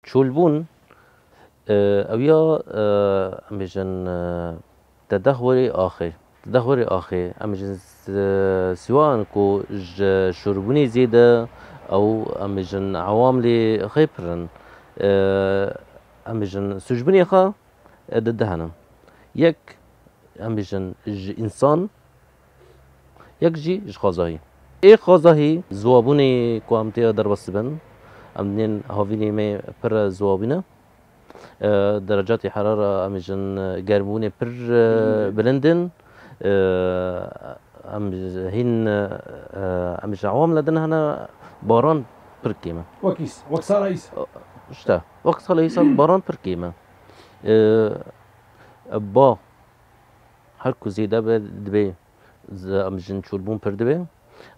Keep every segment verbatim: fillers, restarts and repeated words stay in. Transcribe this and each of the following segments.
Çolbûn, e, ew ya, e, em bêjin, e, te deh werê axê. Te deh werê axê, em bêjin s-, siwan ku ji şorbûnê zêde ew, em bêjin, ewam lê xê pir in. E, em bêjin, sûcbûnê xwe, e, di du hene. Yek, em bêjin, ji însan, yek jî ji xwezahî. Ê xwezahî, ziwabûnê ku em tê de derbas dibin, em dinên havînê me pir ziwabî ne. E, derecatê herara, em bêjin, germbûnê pir, e, bilind in. E, em hîn, e, em bêjin, ewam li din hene, baran pir kêm e. Wek îs-, wek sala îsal. İşte, wek sala îsal baran pir kêm e. E, ba her ku zêde be, dibê z-, em bêjin, çolbûn pir dibe.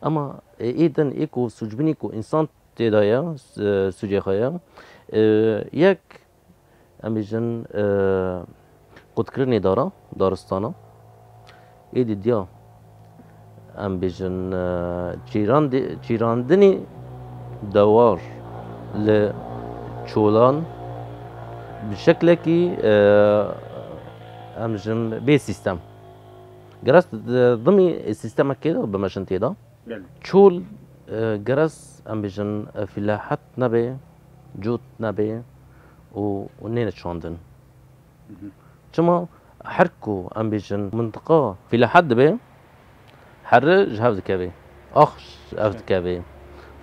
Ama, e, ê din, ê ku sûcbûnê ku însan tê de ye, s-, sûcê xwe ye, e, yek, em bêjin, e, qutkirinê dara, daristana. Ê didiya, em bêjin, e, çîrandê-, çîrandinê dewar li çolan bi şeklekî, e, em bêjin, bê sîstem. Gerek di-, dimî sîstemekê de bimeşin tê de. Belê. Çol, e, gerek em bêjin, e, filahet nebe, cot nebe û, û nêne çandin. Hı hı. Çima her ku em bêjin mintiqa filahet dibe, here ji hev dikeve, ax ji hev dikeve.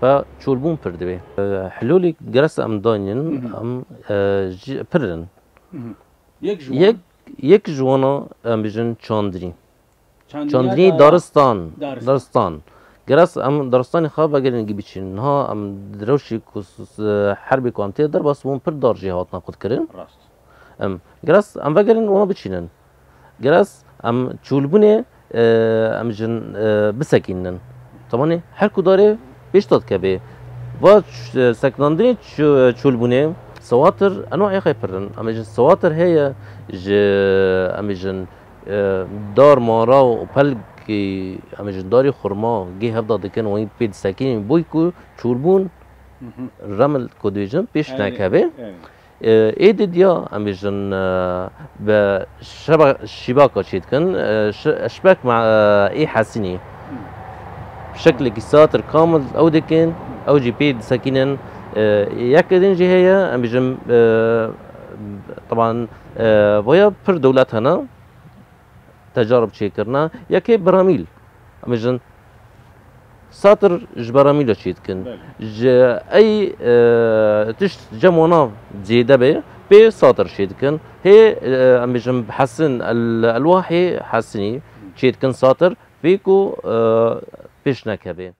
Fe çolbûn pir dibe. E, hilolê gerek em danîn, Hı hı. em, e, ji, pir in. Hı hı. Yek ji wan. Yek, yek ji wana em bêjin çandinî. Çandinî Çandinî dara. Daristan. Daristan. Daristan. Gerek em daristanê xwe vegerin gî biçînin. Niha em di rewşê ku s-, s-, herbê ku em tê derbas bûn, pir dar jê hatina qutkirin. Rast. Em, gerek em vegerin wana biçînin. Gerek em çolbûnê, e, em jin, e, bisekînin. Temanê her ku darê pêş de dikeve. Va ç-, seknandinê ç-, çolbûnê sewatir enwayê xwe pir in. Em jin sewatir heye ji, em jin, e, dar mara û pelkî, em jin darî xurma gê hevda dikin, wan pê disekînin, boy ku çolbûn Hı hı. remil ku dibêjin pêş Erê, nekeve. Erê. E, ê didiya, em bêjin, e, bi şeba-, şîbaka çêdikin, e, şi-, şibek ma-, e, ê hesînî. Hı. Şeklekî satir kamil ew dikin, ew jî pê disekînin. E, yek din jî heye, em bêjin, e, teban, e, vaya pir dewlet hene. Tecarib çêkirine. Yekê beramîl. Em bêjin satir ji beramîla çêdikin. Belê. Ji ey, e, tişt cem wana zêde be, pê satir çêdikin. Hê, e, em bêjin bi hesin, el-, elwahê hesinî çêdikin satir, pê ku, e, pêş nekeve.